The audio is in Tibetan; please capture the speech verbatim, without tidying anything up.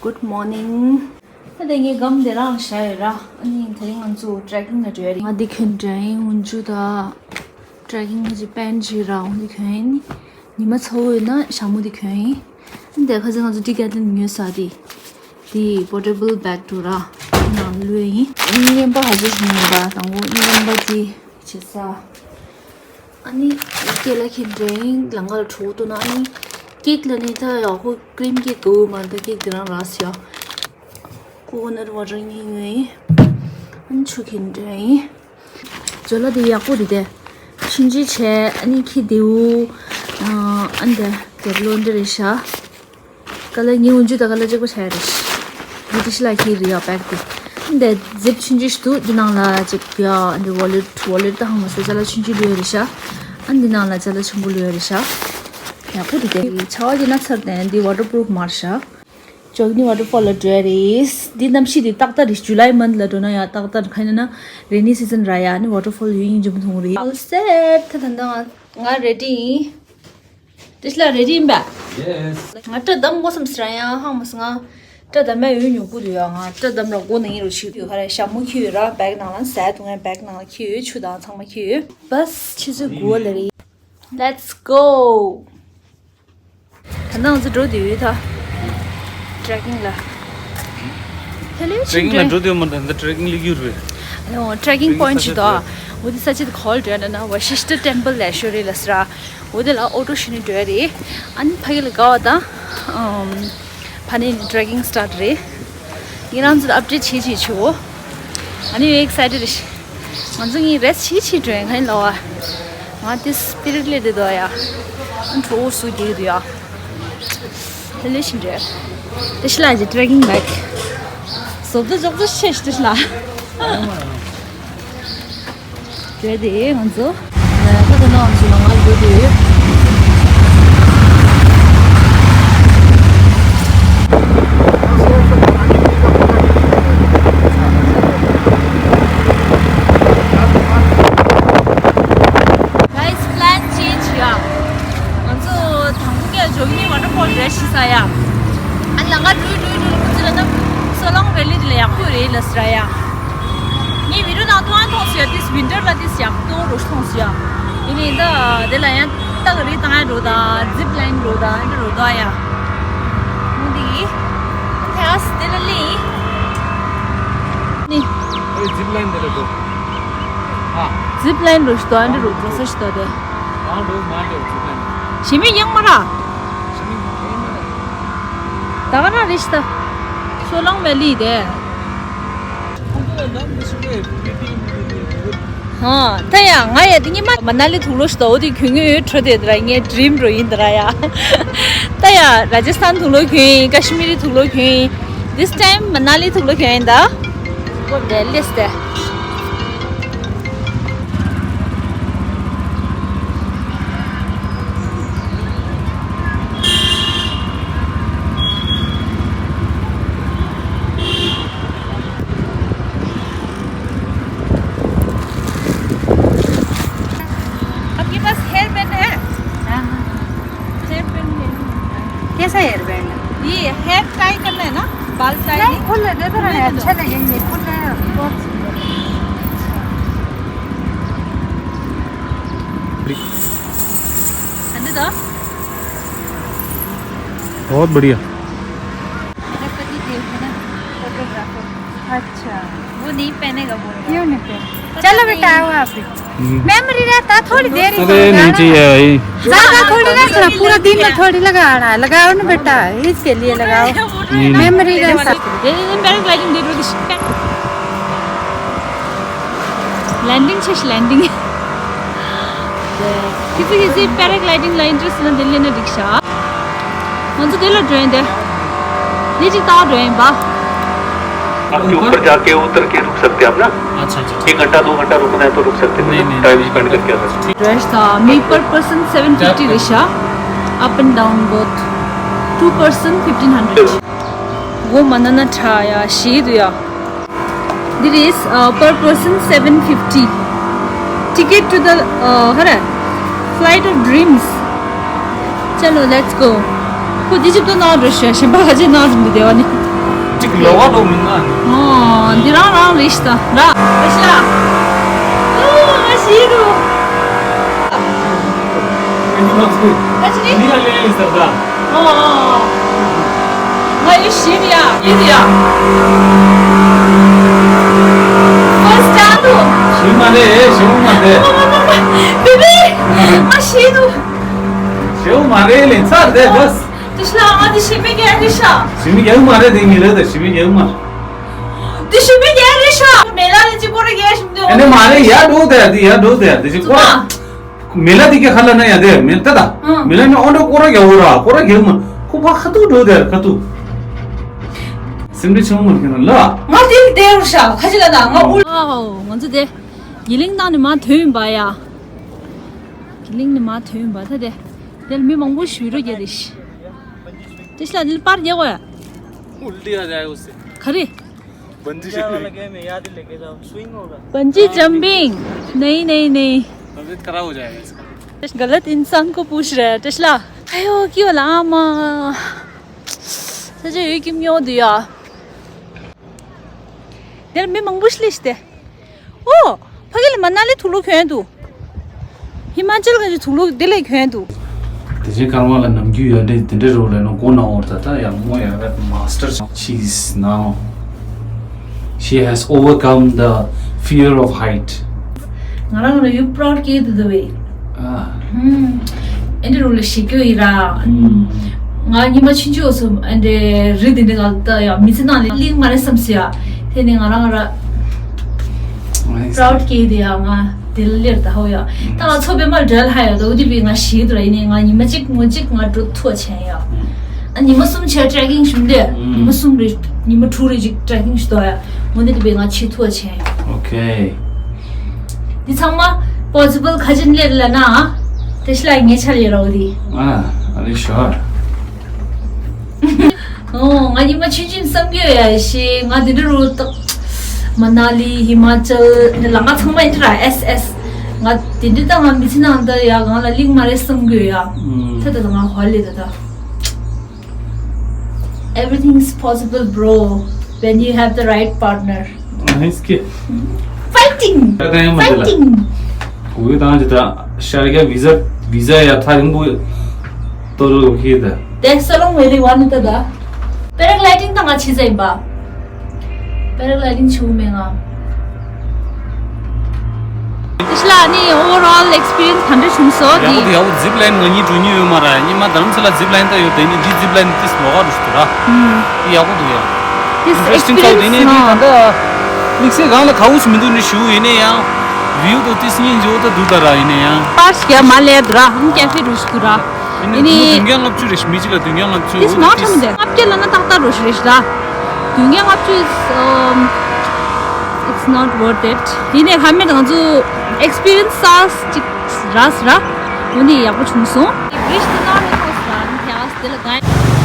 Good morning. ད་ལྟ་ངའི་སྒམ་དེ་རང་བཞག་ཡོད་ར། ཨ་ནི་དེ་རིང་ང་ཚོ་ཊེ་རེ་ཀིང་ལ་འགྲོ་ཡ་རེད། ང་འདི་གྱོན་འདྲ་ཡིན། འོན་ཅུ་ད་ཊེ་རེ་ཀིང་གི་པེན་ཊི་ཅིག་ར། འོ་འདི་གྱོན་ཡིན། ཉི་མ་ཚ་བོ་ཡོད་ན་ཞྭ་མོ་འདི་གྱོན་ཡིན། ཨ་ནི་དེ་ཁ་སང་ང་ཚོ་ཌི་ཀེ་ཐ་ལོན་ཉོས་ས་དེ། དེ་པོར་ཊེ་བལ་བེག་འདྲ་ར། ནང་བླུགས་ཡ་ཡིན། ཨ་ནི་རྔན་པ་ཧ་ཅང་ཞིག་ཉོས་པ་དང་པོ་རྔན་པ་དེ། བྱེད་ས། ཨ་ནི་ཀེག་ལ་ཁྱེར་འདྲ་ཡིན། ལམ་ཁ་ལ་གྲོད་ཁོག་ལྟོགས་ན། ཨ་ནི་ཀེག་ལ་ནི་ད་ཡག་པོ་ཀི་རིམ་ཀེག་དགོས་མ་རེད། ད་ཀེག་དེ་རང་རག་སོང་ཡ། ཀོ་ཀོ་ནཊ་ཝ་ཊར་གཉིས་ཉོས་ཡིན། ཨ་ནི་ཆུ་ཁྱེར་འདྲ་ཡིན། ཇོ་ལ་དེ་ཡག་པོ་རེད་དེ། ཆུང་ཆུང་བྱས། ཨ་ནི་ཁྱི་དེའུ། ཨ་ནི་དེ་དེབ་ལོ་འདི་རེད་ཤག་ཀ་ལར་ཉི་འོན་ཇུ་དང་ཀ་ལར་གཅིག་པ་བྱས་རེད། འདི་ཏི་ཤི་ལ་ཁྱི་རེད་ཡ། བེག་དེ། འདི་ཛིབ་ཆུང་ཆུང་ཞིག་འདུག་འདི་ནང་ལ་ཅིག་ཡ། འདི་ཝོ་ལེཊ། ཝོ་ལེཊ་ད་ཧང་མ་སོ་ཅ་ལག་ཆུང་ཆུང་བླུགས་ཡ་རེད་ཤག་ཨ་འདི་ནང་ལ་ཅ་ལག་ཆེན་པོ་བླུགས་ཡ་རེད་ཤག་ཡག་པོ་འདུག་དེ་ཆར་པ་དེ་ན་ཚར་ཏེ། འདི་ཝ་ཊར་པུ་རུབ་མ་རེད་ཤག་ཇོ་གི་ནི་ཝ་ཊར་ཕོལ་ལ་འགྲོ་ཡ་རེད། འདི་གནམ་གཤིས་དེ་ཏག་ཏག་རེད། ཇུ་ལའི་མན་ཐི་ལ་འགྲོ་ན་ཡ་ཏག་ཏག་རེད། ག་ཡིན་ན་རེ་ནི་སི་ཛན་ར་ཡ། ནི་ཝ་ཊར་ཕོལ་ཡོད་ཡིན་ཇུ་མི་མཐོང་རེད། ཨོལ་སེཊ། ད་ད་ང་ང་རེ་ཌི་ཡིན། ཏི་ཤི་ལ་རེ་ཌི་ཡིན་པས། ཡེ་སི། ང་སྐྲ་བསྡམ་དགོས་བསམ་ཟེར་ཡང་ཧང་མ་སོང་། ང་སྐྲ་བསྡམ་ཡ་ཡོད་ཉོ་དགོས་འདུག་ཡ། ང་སྐྲ་བསྡམ་ར་མགོ་ན་ཡིན་རོ་ཞིག་ཡོད། ཧ་རེ་ཞྭ་མོ་ཁྱེར་ཡོད་ར། བེག་ནང་ལ་ཟས་འཐུང་ཡ་བེག་ནང་ལ་ཁྱེར་ཡོད། ཆུ་དང་ཚང་མ་ཁྱེར་ཡོད། བས་ཆུ་ཚོད་དགུ་པ་ལ་རེད། Let's go. ད་ནང་ཚོ་འགྲོ་དུས་ད་ཊེ་རེ་ཀིང་ལ། ཧེ་ལེ་ཊེ་རེ་ཀིང་ལ་འགྲོ་དུས་མ་ད་ཊེ་རེ་ཀིང་ལ་ཡུར་རེད། ཨོ་ཊེ་རེ་ཀིང་པོ་ཡིན་ཊི་ཞིག་འདུག་འོ་དེ་ས་ཆ་དེ་ཁོལ་འདྲ་ན་ན་ཝ་ཤི་ཤྟ་ཊེམ་པལ་ལ་ཤོ་རེ་ལ་སི་ར། འོ་དེ་ལ་ཨོ་ཊོ་ཞུ་ནི་འགྲོ་ཡ་རེད། ཨ་ནི་ཕ་གི་ལ་དགའ་བ་དང་། ཨམ། ཕ་ནི་ཊེ་རེ་ཀིང་སི་ཊར་ཊི་རེད། ངེད་རང་ཚོ་ཨབ་ཌེཊ་བྱེད་བྱེད་ཆོག་ཨ་ནི་ཨེག་སའི་ཊེཌ་རེད། ང་ཚོ་ངའི་རེ་སི་ཊི་བྱེད་བྱེད་འགྲོ་ཡ་ག་ཡིན་ལ་བ། ང་དེ་སི་པི་རི་ཊི་ལས་དེ་དོ་ཡ། ཨ་ནི་གྲོགས་སུ་རྒྱག་གི་འདུག་ཡ། ལེ་ལེ་ཞིག་རེད། དེ་ཤི་ལ་ཇི་ཊེ་རེ་ཀིང་བེག་བཟོ་ལྟ་ཅོག་ཙེ་ཤེས་ཤིག་དེ་ཤི་ལ། རེད་དེ་ང་ཚོ། ད་ལྟ་ང་ཚོ་ལ་ང་འགྲོ་དུས། Guys, plan change ཡ། ང་ཚོ་དང་པོ་སྐད་ཇོ་གི་ནི་ཝ་ཊར་ཕོལ་རེད་ཤི་ས་ཡ། ཨ་ནི་ལམ་ཁ་འགྲོ་འགྲོ་འགྲོ་ཁོ་ཚོ་ལ་ན་སོ་ལོང་ཝེ་ལི་དེ་ལ་ཡག་པོ་རེད་ལ་སི་ར་ཡ། ངས་བི་ཌི་ཡོ་ནང་ཐོང་ཐོང་སི་ཡ། དེ་ཝིན་ཊར་ལ་དེ་ཡག་པོ་རོ་ཐོང་སི་ཡ། ཡིན་ནའི་ད་དེ་ལ་ཡང་སྟག་རི་བཏང་ཡ་འགྲོ་དང་ཛིབ་ལའིན་འགྲོ་དང་ཨ་འདྲ་རོ་དོ་ཡ། མོ་དེ་གི་ཁ་སི་དེ་ལ་ལི་ནི། ཨེ་ཛིབ་ལའིན་དེ་ལ་འགྲོ། ཨ། ཛིབ་ལའིན་རོ་ཤི་དོ་ཨ་འདྲ་རོ་འགྲོ་ས་ཤི་དོ་དེ། གང་འགྲོ་མ་འགྲོ་ཛིབ་ལའིན། ཞི་མི་ཡང་མ་ར། ཞི་མི་ཡང་མ་ར། ད་ག་རང་རེ་ཤི་ད། སོ་ལོང་ཝེ་ལི་དེ། ཧ། ད་ཡ་ང་ཡ་དེ་ཉི་མ་མ་ན་ལི་ཐུག་ལོ་ཤི་ད། འོ་དེ་གྱོན་གྱོན་ཡོད་འཕྲོ་དེ་ར་ངའི་ཌི་རིམ་རོ་ཡིན་ད་ར་ཡ། ད་ཡ་ར་ཇ་སི་ཐན་ཐུག་ལོ་གྱོན་ཡིན། ཀ་ཤི་མི་རི་ཐུག་ལོ་གྱོན་ཡིན། This time མ་ན་ལི་ཐུག་ལོ་གྱོན་ཡིན་ད། གོ་དེ་ལེས་དེ། आपके पास hair band है? हाँ, हाँ, हाँ। हेयर बैंड है। कैसा हेयर बैंड? ये हेयर टाई करना है ना, बाल टाई? नहीं, खुले दे दो ना, नहीं, नहीं। अच्छे लगेंगे, खुले बहुत सुंदर लगेंगे। अंदर तो? बहुत बढ़िया। मेरा पति देव है ना, फोटोग्राफर। अच्छा। वो नहीं पहनेगा बोल रहा। क्यों नहीं पहने? पता चलो नहीं। बेटा, आओ आप भी। हम्म। मेमोरी रहता, थोड़ी देर ही अरे, नहीं चाहिए भाई। ज्यादा थोड़ी रखना, पूरा दिन में थोड़ी लगाना है। लगाओ ना बेटा, इसके लिए लगाओ। नहीं, नहीं। मेमोरी रहता। ये, ये पैराग्लाइडिंग दे दो। लैंडिंग छेश लैंडिंग। किसी किसी पैराग्लाइडिंग ला इंटरेस्ट ना दिल्ली ना रिक्शा। ང་ཚོ་དེ་ལ་འགྲོ་ཡིན་ཏེ། འདི་ཅིག་ལྟ་འགྲོ་ཡིན་པ། आपके ऊपर जाके उतर के रुक सकते हैं आप ना। अच्छा, अच्छा, अच्छा। एक घंटा, दो घंटा रुकना है तो रुक सकते हैं। नहीं, नहीं, टाइम नहीं, स्पेंड करके आ सकते हैं। འགྲོ་ཡིན་ས་མི་per person seven fifty རེད་ཤག Up and down both. Two person fifteen hundred. སྒོ་མ་ན་ན་ཁྲ་ཡ་ཞིག་འདུག་ཡ། འདི་རེད། Uh, per person seven fifty. Ticket to the, uh, ཧ་ར། Flight of dreams. चलो, let's go. ཁོ་འདི་ཅིག་ཏུ་ནང་འགྲོ་ཤོག་གཞན་པ་ག་ཅིག་ནང་འགྲོ་འདི་བདེ་བ་ནི། གཅིག་ལོག་ག་ལོག་མིན་ན། ཨོ། འདི་རང་རང་རེད་ཤི་ད་ར། ཨ་ཤ། ཨོ། ཨ་ཤི་རུ། ཨ་ཅི་ནི། འདི་ཡ་ལེ་ལེ་ཟེར་ད། ཨོ། ཨོ། ང་ཡི་ཤི་ཡ། ཡི་ཡ། First time དུ། ཤི་མ་རེད། ཤི་མ་རེད། ཨོ་མ་མ་མ། བི་བི། ཨ་ཤི་དུ། ཤི་མ་རེད་ལེ་ཚར་དེ་བས། དེ་ཤ་ལ་ང་དེ་ཤི་མི་རྒན་རེད་ཤ། ཤི་མི་རྒན་མ་རེད་དེ་ངེས་ལེ་དེ་ཤི་མི་རྒན་མ། དེ་ཤི་མི་རྒན་རེད་ཤ། མེ་ལ་ལ་ཅི་སྐོར་ར་རྒན་ཤི་མི་འདུག་ཨ་ནི་མ་རེད་ཡ་འགྲོ་དེ་དེ་ཡ་འགྲོ་དེ་དེ་ཅི་སྐོར། མེ་ལ་དེ་ག་ཁ་ལ་ན་ཡ་དེ་མེ་ལ་ད་ད། ཨང་། མེ་ལ་ནི་ཨོ་འདྲ་སྐོར་ར་རྒྱག་འོ་ར་སྐོར་ར་རྒྱག་མ་ཁོ་ཕ་ཁ་ཐུག་འགྲོ་དེ་ཁ་ཐུག་སེམས་ཁྲལ་ཆེན་མོ་མ་རྒན་ལ། ང་དེ་དེ་རུ་ཤ་ཁ་ཅི་ལ་ན་ང་ཨུ། ཨོ་ང་ཚོ་དེ་ཡི་གླིང་ནང་ནས་མ་ཐོན་པ་ཡ། ཡི་གླིང་ནས་མ་ཐོན་པ་ད་དེ། དེར་མི་མང་པོ་ཞུ་རོ་རྒྱ་རེ་ཤི། དེ་ཤ་ལ་དེ་པར་རྒྱག་གོ་ཡ། उल्टी आ जाएगा उससे। खरे। Bungee jumping. Bungee jumping. नहीं, नहीं, नहीं। अभी खराब हो जाएगा इसका। गलत इंसान को पूछ रहा है टेस्ला। आयो क्यों लामा। सजे ये किम यो दिया। यार मैं मंगबुश लिस्ते। ཨོ། ཕ་གི་ལ་མ་ན་ལི་དུག་ལོག་གྱོན་འདུག་ཧི་མ་ཅལ་གི་དུག་ལོག་དེ་ལས་གྱོན་འདུག་དེ་རྗེས་ཀརྨ་ལ་ནམ་རྒྱུན་ཡ་འདྲེ་དེ་འདྲེ་རོ་ལས་ནོ་གོ་ན་འོར་ད་ད་ཡ་མོ་ཡ་ད་master she's now she has overcome the fear of height. ང་རང་ལ་ཡུ་པྲོད་ཀེ་དུ་དུ་བེ། ཨ། ཨེ་འདྲེ་རུ་ལ་ཞིག་གྱོ་ཡི་ར། ང་ཉི་མ་ཆུང་ཆུང་སོ་ཨེ་འདྲེ་རི་དེ་འདྲེ་ག་ལ་ད་ཡ་མི་ཚེ་ནང་ལ་གླིང་མ་རེད་བསམ་སི་ཡ། དེ་ནས་ང་རང་ར་པྲོད་ཀེ་དེ་ཡ་ང་དེ་ལ་ལེར་ད་ཧོ་ཡ། ད་ང་ཚོ་པེ་མ་འདྲ་ལ་ཧ་ཡ་ད་འུ་དེ་བི་ང་ཞིག་དུ་ར་ཡིན་ནས་ང་ཉི་མ་གཅིག་ངོ་གཅིག་ང་འགྲོ་ཐུ་བ་ཆེན་ཡ། ཨ་ཉི་མ་གསུམ་ཆེ་ཊྲེ་ཀིང་ཞུམ་དེ་ཉི་མ་གསུམ་རེ་ཉི་མ་དྲུག་རེ་ཅིག་ཊྲེ་ཀིང་ཞུ་དོ་ཡ། ངོ་དེ་དེ་བི་ང་ཆེ་ཐུ་བ་ཆེན་ཡ། Okay. འདི་ཚང་མ་པོ་སི་བལ་ག་ཅིན་ལེར་ལ་ན། དེ་ཤ་ལ་ངེ་ཆ་ལེ་རོ་དི། ཨ། Are you sure? ཨོ། ང་ཉི་མ་ཆུང་ཆུང་བསམ་གྱི་ཡོད་ཡ་ཤེ། ང་དེ་འདྲ་རུ་ཏག་མ་ན་ལི་ཧི་མ་ཅལ་ནི་ལ་ང་ཚང་མ་ཡིན་འདྲ་ཨེས་ཨེས། ང་དེ་འདྲ་ད་ང་མི་ཚེ་ནང་ད་ཡ་གང་ལ་གླིང་མ་རེད་བསམ་གྱི་ཡོད་ཡ། ད་ད་ད་ང་ཧོ་ལེ་ད་ད། Everything's possible, bro, when you have the right partner. Nice kid. Fighting. Fighting. Fighting. ཁོ་གི་དང་ཅི་ད་ཤར་རྒྱ་བི་ཟ་བི་ཟ་ཡ་ཐག་རིང་པོ་ཏོ་རུ་ཁྱི་ད། That's a long way, one ད་ད། Paragliding ད་ང་ཆི་ཟ་ཡིན་པ། Paragliding ཆུ་མེ་ང་། ཨིཤ་ལ་ནི་overall experience ག་འདྲ་བྱུང་སོང་། ཡག་པོ་འདུག་ཡག་པོ། zip line ང་གཉིས་འགྲོ་མྱོང་ཡོད་མ་རེད། སྔོན་མ་རྡ་རམ་ས་ལ་zip line ད་ཡོད། དེ་ནི་འདི་zip line ཏིས་ལོག་ག་རུ་ཞུ་ར། ཡག་པོ་འདུག་ཡ། This interesting ཚ་བོ་དེ་ནས་འདི་ད་ལྟ་དམིགས་བསལ་གང་ལ་ག་འུ་ཞིག་མི་འདུག་ནི་ཞུ་ཡིན་ནའི་ཡང་view དུ་ཏིས་སྙིང་རྗེ་བོ་ད་འདུག་ད་ར། ཡིན་ནའི་ཡང་པར་ཞིག་མ་ལས་འདུག་ར། ཧམ་ཀྱ་ཕི་རུ་ཞུ་ར། ཡིན་ནའི་ཡིན་ནའི་བདུན་བརྒྱ་ལྔ་བཅུ་རེ་ཞིག་མི་གཅིག་ལ་བདུན་བརྒྱ་ལྔ་བཅུ། It's not ཏིས་ལྔ་བརྒྱ་ལ་ན་ཏག་ཏག་རུ་ཞིག་རེ་ཞིག་ར། བདུན་བརྒྱ་ལྔ་བཅུ་is um, it's not worth it. ཡིན་ནའི་ཧ་མེད་ང་ཚོ་experience ས་ཅིག་ར་ས་ར། འོ་ནི་ཡག་པོ་བྱུང་སོང་། Bridge དེ་ནང་ནས་ཐོག་ས་ར་ནི་ཁྱེད་ང་དེ་ལ་གང་